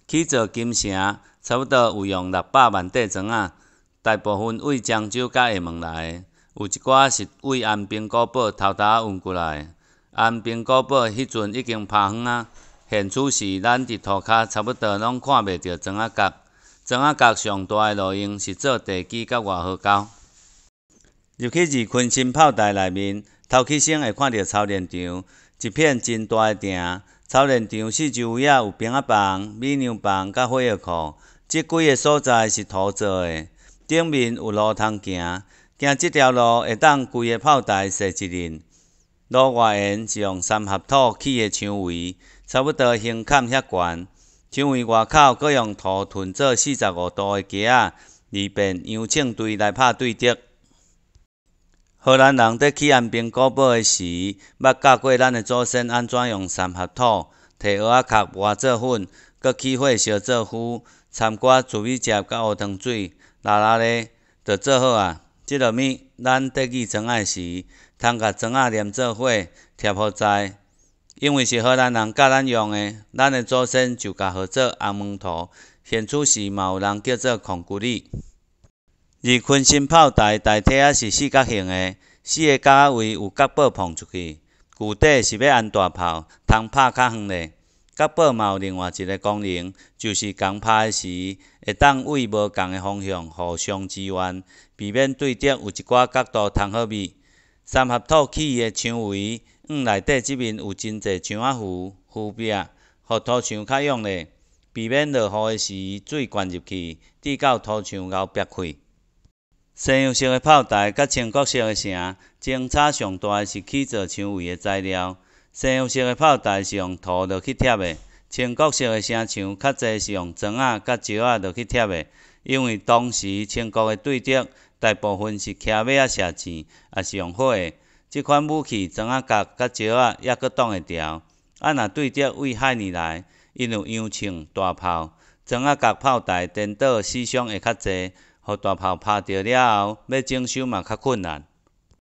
起造金城差不多有用600萬塊磚仔，大部分對漳州佮廈門來的，有一寡是對安平古堡偷偷仔運過來的。安平古堡彼陣已經拋荒啊，現此時咱佇塗跤差不多攏看袂著磚仔角。磚仔角上大的路用是做地基佮外河溝。入去二坤新炮台內面，頭起先會看著操練場，一片真大的埕。操練場四周圍仔有兵仔房、米糧房佮火藥庫。這幾个所在是土做的，頂面有路通行，行這條路會當規个炮台踅一輪。路外緣是用三合土起的牆圍，差不多胸坎遐懸。牆圍外口閣用土囤做45度的格仔，利便洋槍隊來拍對敵。荷蘭人佇起安平古堡的時，捌教過咱的祖先按怎用三合土，提蚵仔殼磨做粉，閣起火燒做灰，摻寡糯米汁佮烏糖水，拉拉咧，就做好矣。這落物咱佇擬磚仔時，通共磚仔連做伙疊予在。因為是荷蘭人教咱用的，咱的祖先就共號做紅毛塗，現此時嘛有人叫做匡骨里。二坤新炮台大體仔是四角形的，四个角仔位有角堡膨出去，具體是欲安大炮，通拍較遠咧。角堡嘛有另外一个功能，就是仝拍的時，會當對無仝的方向互相支援，避免對敵有一寡角度通好覕。三合土起的牆圍，往內底這面有真濟牆仔符、符壁，予土牆較勇咧，避免落雨的時水灌入去，致到土牆𠢕煏開。西洋式的炮台佮清國式的城，相差上大的是起造牆圍的材料。西洋式的炮台是用土落去疊的，清國式的城牆較濟是用磚仔佮石仔落去疊的。因為當時清國的對敵大部分是騎馬仔射箭，抑是用火的，這款武器磚仔角佮石仔猶閣擋會牢。啊，若對敵對海爾來，𪜶有洋槍、大炮，磚仔角炮台顛倒死傷會較濟，予大炮拍著了後，欲整修嘛較困難。